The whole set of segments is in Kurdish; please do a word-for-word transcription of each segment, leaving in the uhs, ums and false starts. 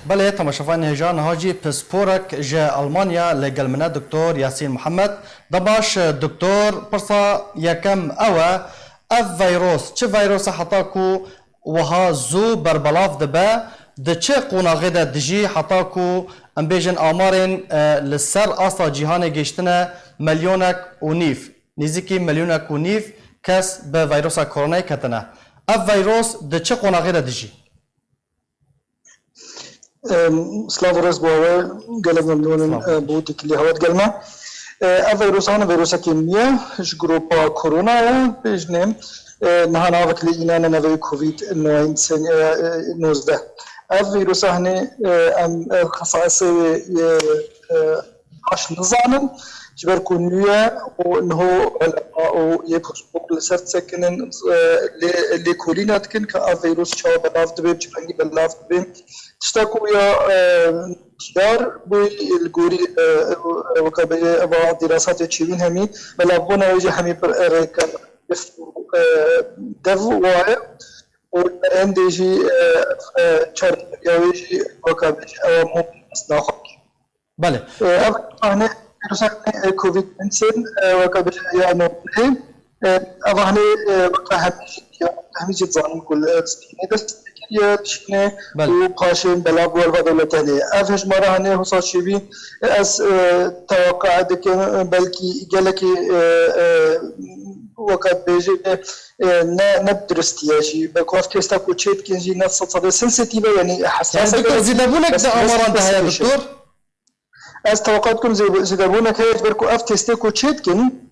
Belê, temaşevanên hêja, niha jî pisporek ji Almanya li gel min e, Doktor Yasîn Mihemed. De baş, Doktor, pirsa yekem ew e, ev veyros, çi veyros e heta ku wiha zû berbelav dibe, di çi qonaxê de dijî heta ku, em bêjin, amarên, e, li ser asta cîhanê gihiştine milyonek û nîv, nêzîkî milyonek û nîv kes bi veyrosa koronayê ketine. Ev veyros di çi qonaxê de dijî? Em, silav û rêz bo we, gelek memnûn in, Silav. e, bo têkilî hewe digel me. E, ev veyrosa ne veyrosekê nû ye, ji gropa korona ye, bêjinê, e, niha navek lê înane navê covid nonzeh, e, e, nozdeh. Ev veyrosa hinê, e, em, e, xesayesê wê, e, e, baş nizanin, ji ber ku nû ye û niho ulema û yê pispor li ser disekinin, e, lê, lêkolîna dikin ka ev veyros çawa belav dibe, bi çi rengî belav dibe. Tişta ku ya, e, diyar bû li gorî, e, e, weka bêje eva dîrasatê çêbûn hemî, belavbûna wê jî hemî bi rêka, e, dev waye û li berendê jî, e, e, çar ya wê jî weka bêje ewa mû naxwe. Belê. E, ev vîrusa covid nîneteen, e, weke bêje ya nordê, e, ev hanê, e, weke hemî jî, hemî jî dizanin ku li Spînê dest pê kiriye, Çînê Belê. û paşên belav bû li va dewletanê. Ev hejmara hanê hosa çêbî, e, ez, e, teweqe dikim, e, belkî gelekî, e, e, weke bêje, e, ne, ne bi diristî ye jî. Belku ev testa ku çê dikin jî ne sed sedê sensitive, yanî hesas e. Yani, doktor, zêdebûnek di amaran de heye, doktor? Ez teweqat dikim zê-, zêdebûnek heye, ji ber ku ev testê ku çê dikin,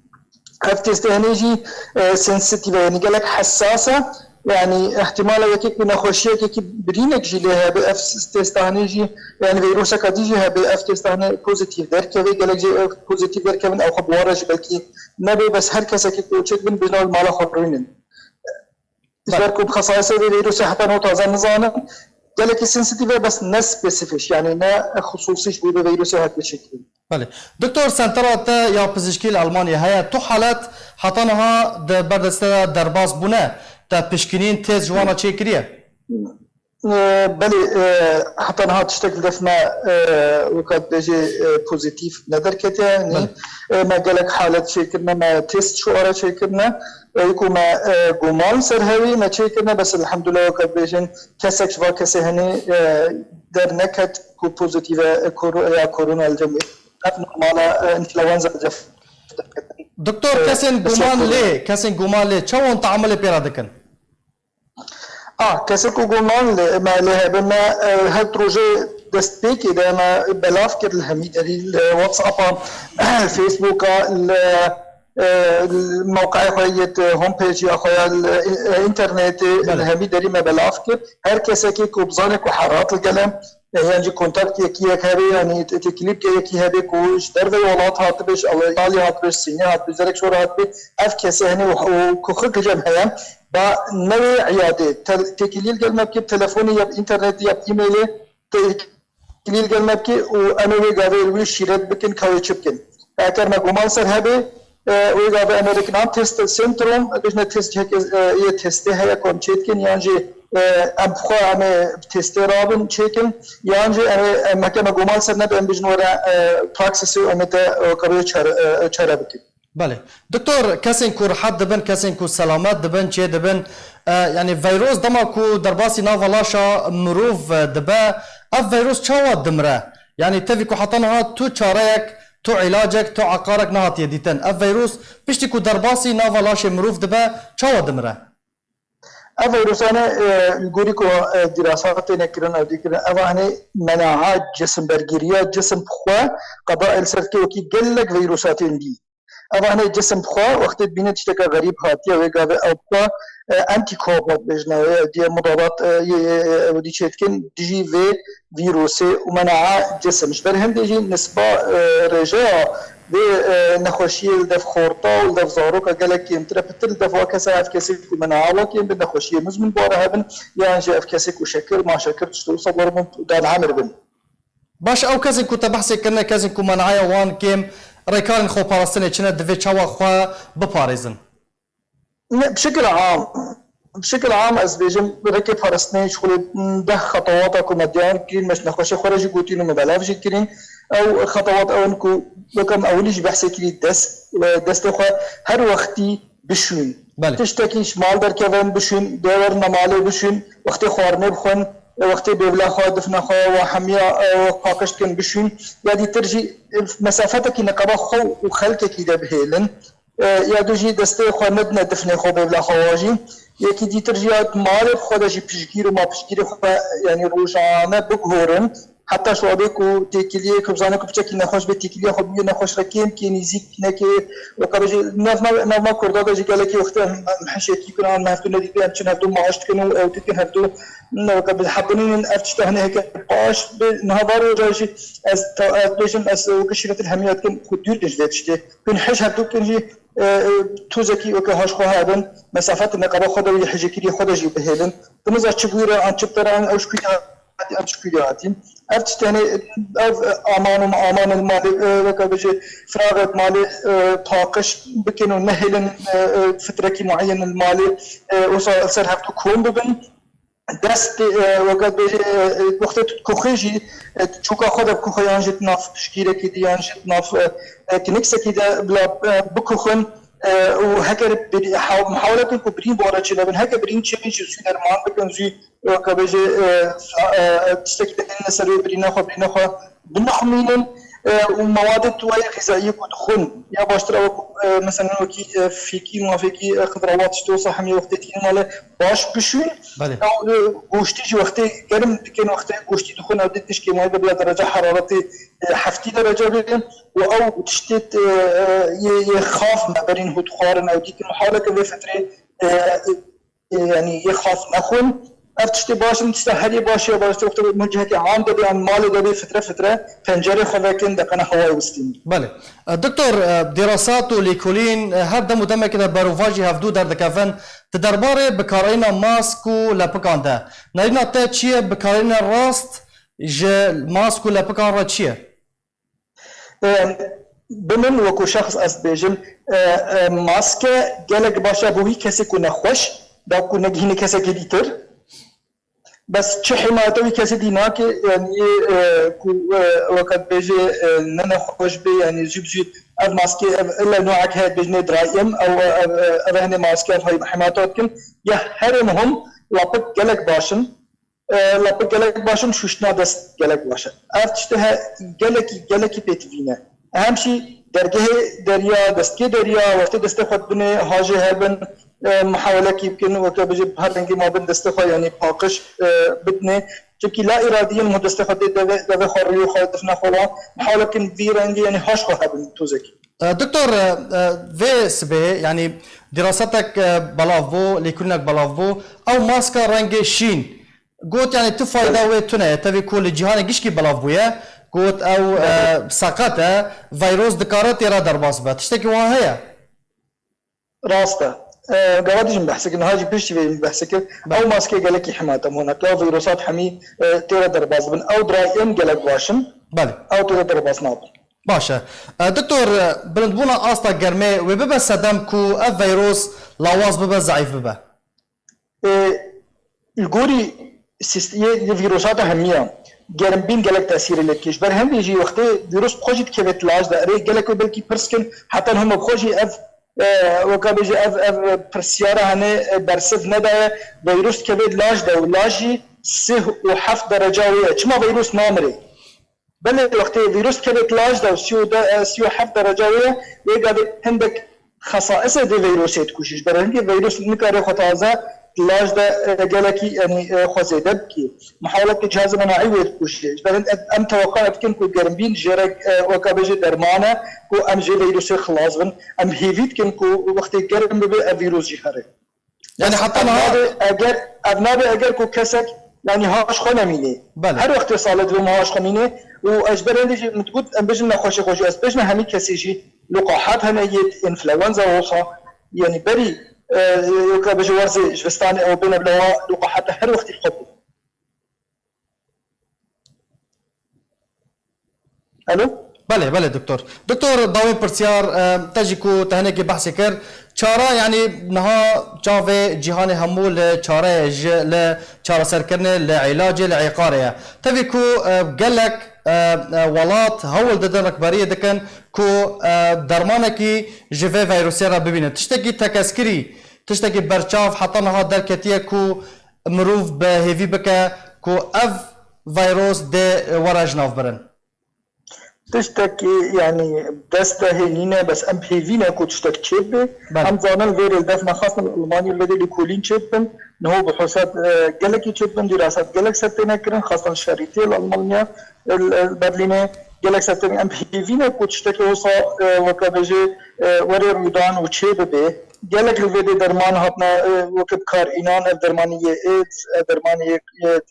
ev testê hinê jî, e, sensitive, yanî gelek hesas e. Yanî ihtimala yekek bi nexweşiyekekî birînek jî lê hebe, ev s-, testa hinê jî, yanî vîruseka dî jî hebe, ev testa hinê pozîtîf derkeve, gelek jî ev pozîtîf derkevin, ew xwe bi wan re jî belkî nebe, bes her kesekî ku çê dibin, bêjin ew li mala xwe rûnin. Ji ber ku bi xesayesê vê vîrusê heta niha taze nizanin, gelekî sensitive, bes ne spesîfîk, yanî ne xusûsî ji bo vê vîrusê hatiye çêkirin. Belê. Doktor, sentera te ya pizîşkî li Almanya heye. Tu halet heta niha di ber destê te de derbas bûne, te pişkinîn test ji wan re çêkiriye? E, belê, e, heta niha tiştek li def me, e, weka dibêjê, e, pozîtîf nederketiye. Yanî, Belê. e, me gelek halet çêkirine, me test ji wan re çêkirine. Ê ku me, e, guman ser hewî me çêkirine, bes elhamdulillah weke dibêjin kesek ji va kesê hinî, e, derneket ku pozîtîf e, e, koro-, ya korona li cem wê. Ev normal e, e, înfluenza li cem. Doktor, E, kesên bes guman korona. lê, kesên guman lê çawan teamulê pê re dikin? Ah, kesê ku guman li me lê hebe me, e, her rojê destpêkê de me belav kir li hemî derî, li WhatsApp-a, Facebook-a, li, e, li mewqeyê xwe yê, di homepage-a xwe ya, li, e, internetê, Belê. li hemî derî me belav kir. Her kesekê ku bizane ku herat li gel e, e, yan jî kontakt yekî yek hebe, yanî te-, têkilî bike yekî hebe ku ji derveyî welat hatibe, ji Alî hatibe, ji Sînê hatibe, ji derek şora hatibe, ev kesê hinê û, û ku xwe li cem heye, ba newê îyadê, tel-, têkilî li gel me bike, telefonê ya bi înternetê ya bi e-mailê, têkilî li gel me bike û em ê wê gavê li wî şîret bikin ka wê çi bikin. Eger me guman ser hebe, e, wê gavê em ê dikin an test sentrum, bêjne test cihekê, e, yê testê heye ku em çê dikin, yan jî, e, em bi xwe em ê bi testê rabin çêkin, yan jî em ê, em heke me guman ser nebe, em bêjin were, e, praksisê û em ê te, e, kabê çare, e, çare bikin. Belê. Doktor, kesên ku rihet dibin, kesên ku selamet dibin, çê dibin, e, yanî veyros dema ku derbasî nava laşa mirov, e, dibe, ev veyros çawa dimire? Yanî tevî ku heta niha tu çareyek, tu îlacek, tu eqarek nehatiye dîtin. Ev veyros piştî ku derbasî nava laşê mirov dibe, çawa dimire? Ev veyrosanê, e, li gorî ku, e, dîrasa têne kirin, ew dî kirin, ev hanê menaha cisim, bergiriya cisim bi xwe qeda li ser dike wekî gelek veyrosa tên dî. Ev hanê cisim bi xwe wextê dibîne tişteka xerîb hatiye, wê gavê ew bi xwe, e, antîkor dibêjine, wê diye mudabat, e, yê, yê, yê, ew dî çêdikin dijî vê vîrusê û menaha cisim. Ji ber hindê jî nisba, e, rêjeya vê, e, nexweşiyê li dev xorta û li dev zaroka gelek kêmtir e, pitir li dev wa kesa, ev kesê ku menaha wa kêm bin, nexweşiyê mizmin bi wa re hebin, yan jî ev kesê ku şekir, ma şekir tişt wisa bi wa re bin, danehemir bin. Baş, ew kesên ku te behsê kirine, kesên ku menaya wan kêm, rêkarên xweparastinê çi ne, divê çawa xwe biparêzin? Ne, bi şekil am, Bi şekil am ez bêjim, rêkê parastinê ji xulê deh xetewata ku me diyar kirîn, me ji nexweşê xwe re jî gotîn û me belav jî kirîn. Ew xetewat ew in ku weke em ewilî jî behsê kirî, dest, destê xwe her wextî bişûn. Belê. Tiştekî ji mal derkevin bişûn, dê werin malê bişûn, wextê xwarinê bixwin, wextê bêvla xwe, difna xwe û hemiya, e, paqij dikin bişûn. Ya dîtir jî, e, mesafetekî neqeba xwe û xelkekî de bihêlin. E, ya du jî destê xwe nedine difnê xwe bêvla xwe wa jî. Yekî dîtir jî ya malê xwe de jî piştgîr û ma piştgîrê xwe, yanî rojane biguhorin. Heta şu abê ku têkiliyê, ku bizane ku piçekî nexweş bê, têkiliya xwe bûye nexweş re kêm kê nîzîk nekê. Weke bêjî, navma, navma Kurda de jî gelekî wextê em, em hişekî kun, an hevdû nedîtin, em çin hevdû maaş dikin û ew dikin hevdû, ne, weke bêjî, hebinînin ev tişta hene heke baş bi niha var roja jî ez, ta, ez bêjim, ez weke şîretil hemiya dikim ku dûr bin ji vê tiştê. Kun hiş hevdû kin jî, e, e, tozekî weke haş xwe hebin, mesafet neqeba xwe de û yê hijêkiriyê xwe de jî bihêlin. Dimiza çi bûyre an çi biteran ew ji ku hatî, em ji ku hatîn. Ev tişt, yanî, ev, e, aman û aman li malê, e, weke bêjî, firaxet malê, e, paqij bikin û nehêlin, e, e, fitrekî mueyen li malê, e, wisa li ser hevdû kom bibin. Dest, e, weke bêjî, e, e, wextê tu dikuxê jî, e, çûka xwe de bikuxê yan jî di nav piştgîrekî de yan jî di nav, e, e, kiniksekî de bila, e, bikuxin, e, û heger birî-, ha-, muhawele bikin ku birîn bi we re çi nebin. Heger birîn çêbin jî zû derman bikin, zû weke bêjê, e, e, e, tiştekî dihêne ser wê birîna xwe, birîna xwe binixumînin, e, û mewadê tuwayê xîzayiyê ku dixwin, ya baştir ew ku, e, meselen wekî, e, fêkî, mafêkî, e, xidrawat, tiştê wisa hemî wextê tînin male baş bişûn. Belê. Ew, e, goştî jî wextê germ dikin, wextê goştî dixwin, ew dê tişkê mayî de bila dereca heraretê, e, heftî dereca bê û ew tiştê, e, e, yê, yê xaf me berîn hût xwarin, ew dîtin û haleke vê fetrê, e, e, yanî yê xaf nexwin. Ev tiştê baş in, tişta herî baş ya, baş wextê min cihekê am de bê, an malê de bê, fitre fitre pencerê xwe vekin, deqene hewayê wistîn. Belê. E, doktor, e, dîrasat û lêkolîn, e, her dem û demekê de berovajî hevdû derdikevin. Di derbarê bikarîna mask û lepikan de, nerîna te çi ye bikarîna rast ji mask û lepikan re çi ye? E, bi min wekû şexs ez dibêjim, e, e, maske gelek baş e bo wî kesê ku nexweş, da ku negihîne kesekê dîtir. Bes çi hîmayete wî kesê dî nake, yanî, e, ku, e, weke dibêje, e, ne nexweş bê, yanî jî bi jî ev maske, ev ille noek heye dibêjinê dirayim, ew, ev, ev, ev hene maske ev hîmayeta dikin. Ya herê muhim, lapik gelek baş in. E, lapik gelek baş in, şûştina dest gelek baş e. Ev tiştê he gelekî, gelekî pêtivî ne. Hem jî dergehê derya, destkê derya, wextê destê xwe dibinê, hajê hebin, e, muhawelekî bikin, weke bêje bi her rengî ma bin destê xwe, yanî paqij, e, bidinê. Çimkî la îradiyen mu destê xwe dê devê, devê xwe, rûyê xwe, difna xwe wa, muhawele bikin vî rengî, yanî haş xwe hebin tozekî. E, doktor, e, e, vê sibê, yanî dîrasetek, e, belav bû, lêkolînek belav bû. Ew maska rengê şîn. Got, yanî tu fayda wê tune ye. Tevî ku li cîhanê gişkî belav bûye. Got, ew, e, seqet e. Veyros dikare têra derbas be. Tiştekî wiha heye? Rast e. E, gava dijî min behs kir, niha jî piştî vê min behs kir. Belê. Ew maske gelekî hîmayete mûne. Ew vîrusat hemî, e, têre derbas dibin. Ew dirayên gelek baş in. Belê. Ew têre derbas nabin. Baş e. E, doktor, e, bilindbûna asta germê wê bibe sedem ku ev vîrus lawaz bibe, zeîf bibe? E, li gorî sîst-, yê, yê vîrusata hemiya germbîn gelek tesîrê lê dike. Ji ber hindê jî wextê vîrus bi xwe jî dikeve di laj de, erê gelek wê belkî pirs kin, heta niha me bi xwe jî ev, e, weka bêje ev, ev pirsyara hene, e, bersiv nedaye, vîrus dikeve di laj de û laj jî sih û heft dereca wê ye. Çima vîrus namire? Belê wextê vîrus dikeve di laj de û sî û de, e, sî û heft dereca wê ye, wê gavê hindek xesaisê vê vîrusê dikuşî. Ji ber hindê vîrus nikare xwe taze di laj de, e, gelekî, yanî, e, xwe zêde bikî. Muhaweleke cihazê menaî wê dikuşî. Ji ber hind em, em teweqa dikin ku germbîn jê re, e, weka bêje derman e ku em ji vê vîrusê xilas bin. Em hêvî dikin ku wextê germ bibe ev vîrus jî here. Yanî heta ev niha nabe eger, ev nabe eger ku kesek, yanî, haş xwe nemînê. Belê. Her wextê salê divê ma haş xwe mînê û ez ji ber hindê jî min digot, em bêjin nexweşê xwe jî, ez bêjin hemî kesê jî luqahat hene yê influenza olsa, yanî berî, e, weka bêje werzê jivistanê ew bêne bila wa luqahata her wextî xwe bû. Alo? Belê, belê, doktor. Doktor, dawên pirsyar, e, te jî ku te hinekî behsê kir, Çare, yanî niha çavê cîhanê hemû li çareyê ji, li çareserkirinê, li îlacê, li îqarê ye. Tevî ku, e, gelek, e, e, welat hewl didin, rikberiyê dikin ku, e, dermanekî ji vê vîrusê re bibînin. Tiştekî tekeskirî, tiştekî berçav heta niha derketiye ku mirov bi hêvî bike ku ev vîrus dê were ji nav birin. Tiştekî, yanî, dest de hê nîne, bes em bi hêvî ne ku tiştek çêbibe. Belê. Em zanin vê rê li def me xastin li Almanya li vê lêkolîn çêdibin. Niho bi hesab, e, gelekî çêdibin, dîrasat gelek ser têne kirin, xastin şerîtê li Almanya, li, li Berlînê gelek ser têne. Em bi hêvî ne ku tiştekî wisa, e, weke bêjê, e, were rûdan û çêbibe. Gelek li vê dê derman hatine, e, weke bi kar înan, ev dermanî yê AIDS, ev dermanî yê,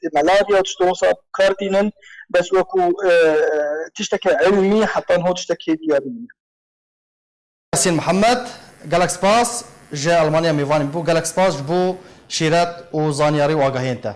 yê malarya, tiştê wisa bi kar tînin, bes wekû, e, tişteke ilmî heta niho tiştekê diyarî nîne. Yasîn Mihemed, gelek spas ji Almanya mêvanî bû, gelek spas ji bo şîret û zanyarî û agahiyên te.